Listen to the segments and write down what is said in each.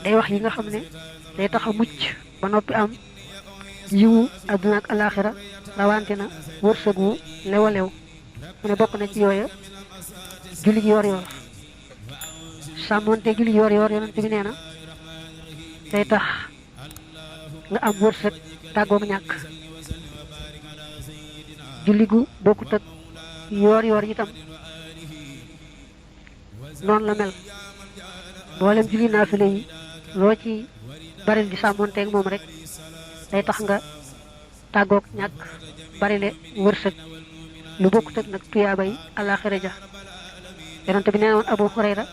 day wax yi nga xam ne day tax a mucc ba noppi am yiwu àdduna ak alaaxira rawante na wërsëg wu lew a lew mu ne bokk na ci yooya julli gi yor yor sàmmoonte julli gi yor yor yonent bi nee na day tax nga am wërsëg tàggoog ñàkk julli gu bokkut ak yor yor itam noonu la mel mboolem julli naafile yi loo ci baril di sàmmoonteeg moom rek day tax nga tàggoog ñàkk barile wërsëg lu bokkut ak nag tuyaabay àllaaxira ja yonent bi nee woon Abu Hurayra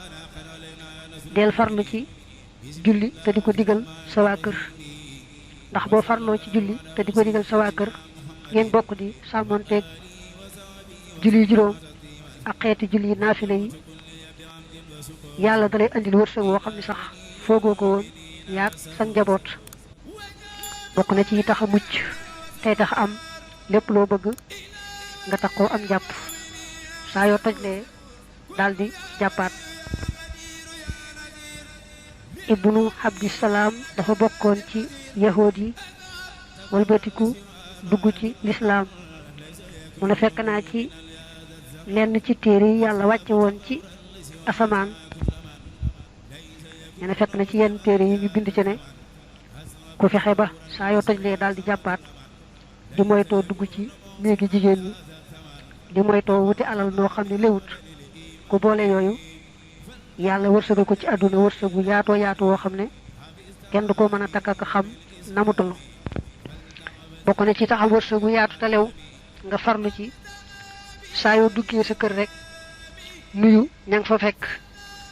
del farlu ci julli te di ko digal sa waa kër ndax boo farloo ci julli te di ko digal sa waa kër ngeen bokk di sàmmoonteeg julli juróom ak xeeti julli naafile yi yàlla dalay andil wërsëg woo xam ne sax foogoo ko woon yaag sa njaboot bokk na ci tax a mucc tey tax am lépp loo bëgg nga tax koo am jàpp saa yoo tojlee daldi jàppaat ibnu abdissalaam dafa bokkoon ci yahood yi walbatiku dugg ci lislaam mu ne fekk naa ci lenn ci téere yi yàlla wàcce woon ci asamaan ñu ne fekk na ci yenn téere yi ñu bind ci ne ku fexe ba saa yoo tojlee daal di jàppaat di moytoo dugg ci néegi jigéen ñi di moytoo wuti alal noo xam ne léwut ku boole yooyu yàlla wërsëgal ko ci àdduna wërsëg bu yaatoo yaatu woo xam ne kenn du ko mën a takk ak xam namu tollu bokk na ci taxam wërsëg bu yaatu te lew nga farlu ci saa yoo duggee sa kër rek nuyu ña nga fa fekk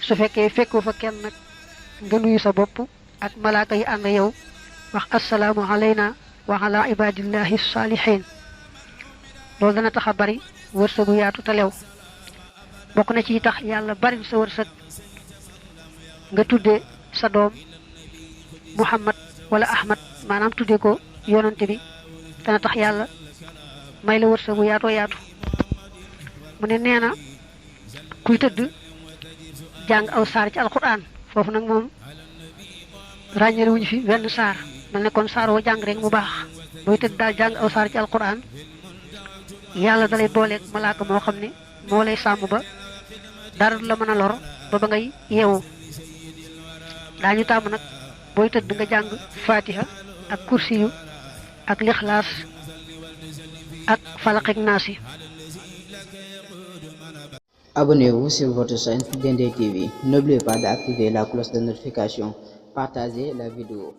su fekkee fekkoo fa kenn nag nga nuyu sa bopp ak malaaka yi ànd yow wax assalaamu alayna wa ala ibadillahi saalihin loolu dana tax a bari wërsëgu yaatu te lew bokk na ci tax yàlla bari sa wërsëg nga tudde sa doom Muhammad wala Ahmad maanaam tudde ko yonante bi dana tax yàlla may la wërsëgu yaatoo yaatu mu ne nee na kuy tëdd jàng aw saar ci alquran foofu nag moom ràññale wuñu fi wenn saar mel ne kon saar woo jàng rek mu baax booy tëdd daal jàng aw saar ci alquran yàlla dalay booleeg malaaka moo xam ne moo lay sàmm ba dara du la mën a lor ba ngay yeewu daañu tàmm nag booy tëdd nga jàng fatiha ak kursiyu ak lixlaas ak falaq ak naasi. Abonnez-vous sur votre chaîne Dendé TV. N'oubliez pas d'activer la cloche de notification. Partagez la vidéo.